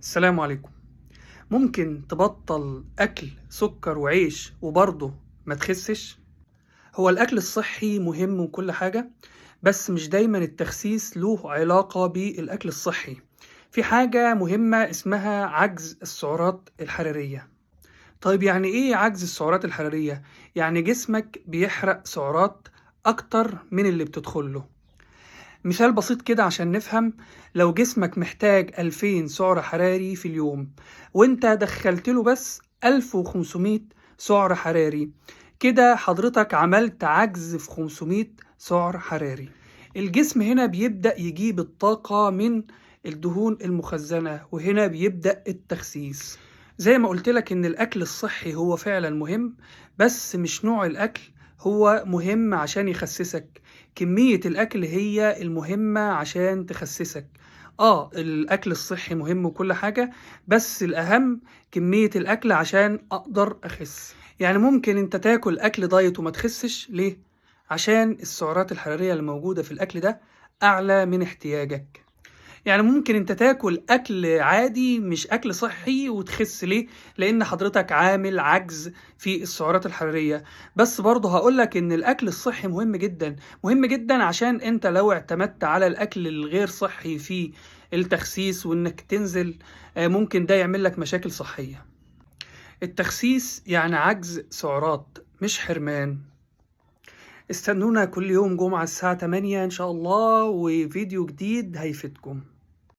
السلام عليكم. ممكن تبطل أكل سكر وعيش وبرضه ما تخسش؟ هو الأكل الصحي مهم وكل حاجة، بس مش دايما التخسيس له علاقة بالأكل الصحي. في حاجة مهمة اسمها عجز السعرات الحرارية. طيب يعني إيه عجز السعرات الحرارية؟ يعني جسمك بيحرق سعرات أكتر من اللي بتدخله. مثال بسيط كده عشان نفهم، لو جسمك محتاج 2000 سعر حراري في اليوم وانت دخلت له بس 1500 سعر حراري، كده حضرتك عملت عجز في 500 سعر حراري. الجسم هنا بيبدأ يجيب الطاقة من الدهون المخزنة، وهنا بيبدأ التخسيس. زي ما قلت لك ان الاكل الصحي هو فعلا مهم، بس مش نوع الاكل هو مهم عشان يخسسك، كمية الأكل هي المهمة عشان تخسسك. الأكل الصحي مهم وكل حاجة، بس الأهم كمية الأكل عشان أقدر أخس. يعني ممكن أنت تاكل أكل دايت وما تخسش، ليه؟ عشان السعرات الحرارية اللي موجودة في الأكل ده أعلى من احتياجك. يعني ممكن انت تاكل اكل عادي مش اكل صحي وتخس، ليه؟ لان حضرتك عامل عجز في السعرات الحرارية. بس برضه هقولك ان الاكل الصحي مهم جدا، مهم جدا، عشان انت لو اعتمدت على الاكل الغير صحي في التخسيس وانك تنزل، ممكن ده يعمل لك مشاكل صحية. التخسيس يعني عجز سعرات مش حرمان. استنونا كل يوم جمعة الساعة 8 ان شاء الله، وفيديو جديد هيفيدكم.